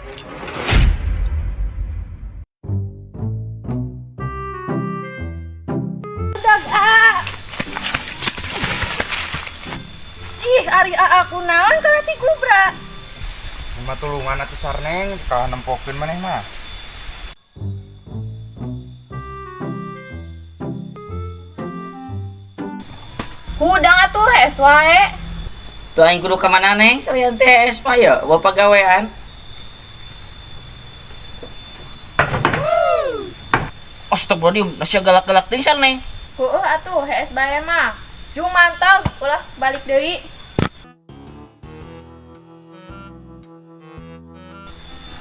Dag ah. Cih, ari aa kunaon kalati gubra. Lima tulungan atuh sarneng kalah nempokeun maneh mah. Hudang atuh hees wae. Tuh aing kudu ka mana neng salian teh hees mah ya, bawa pagawean. Astagfirullahaladzim, nasi galak-galak teuing sarneng. Heueuh atuh hees bae mah. Jung mantau ulah balik deui.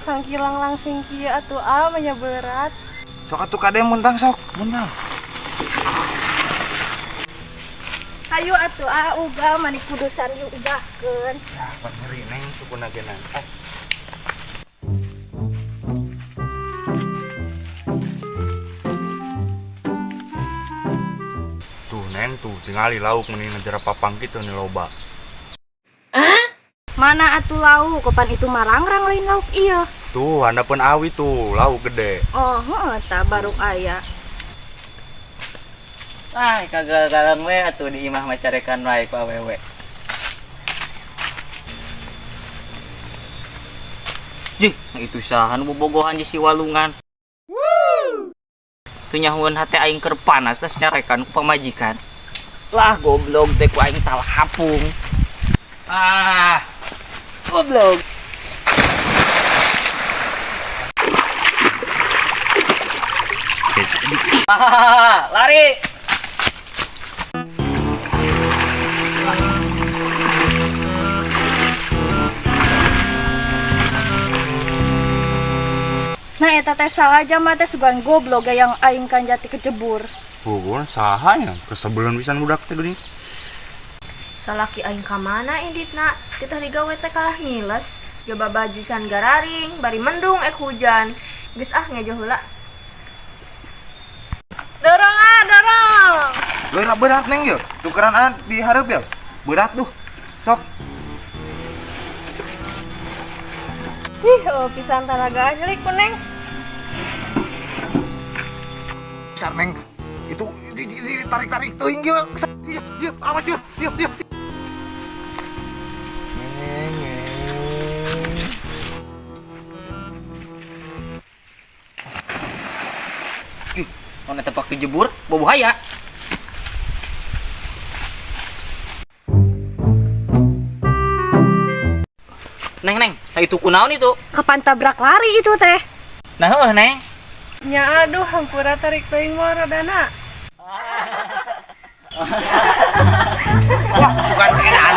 Sangkilang langsing kieu atuh ah mah berat. Sok atuh kade muntang sok, muntang. Hayu atuh ah uga mani kudusan diugahkeun. Ya, pan nyeri neng sukuna geunang. Tuh neng tuh tingali lauk meni ngejar papang kitu nih loba. Mana atuh lauk kapan itu marangrang lain lauk ieu. Tuh handapeun awi tuh lauk gede. Oh, heeh tah baruk aya. Ah, kagagalan we atuh di imah mah carekan wae ku awewe. Jih, itu saha nu bobogohan di si walungan. Tuh nyahueun hate aing keur panas tas nyarekan ku pamajikan. Lah goblok teh ku aing talah hapung. Ah, goblok. Ah, lari. Nah eta teh salah jama teh sugan goblok yang aing kan jati kecebur. Bukan saha nya kesebelan pisan budak teh geuning. Salaki aing ka mana inditna? Kita digawe teh kalah ngiles. Coba baju can gararing, bari mendung ek hujan. Geus ah ngejo heula. Dorong ah, dorong. Berat berat neng yeuh. Tukeran ah di hareup ya. Berat tuh. Sok. Ih, oh pisan tanaga nyelik ku neng. Sarneng itu ditarik-tarik teuing yeuh. Yeuh, yeuh, awas yeuh, yeuh, yeuh. Neng, neng. Ih, mana tempat kejebur, bau bahaya. Neng, neng, nah itu kunaon itu? Kapan tabrak lari itu teh? Nah, heuh, neng. Nya aduh hampura tarik teuing mah rodana. Wah, bukan edan.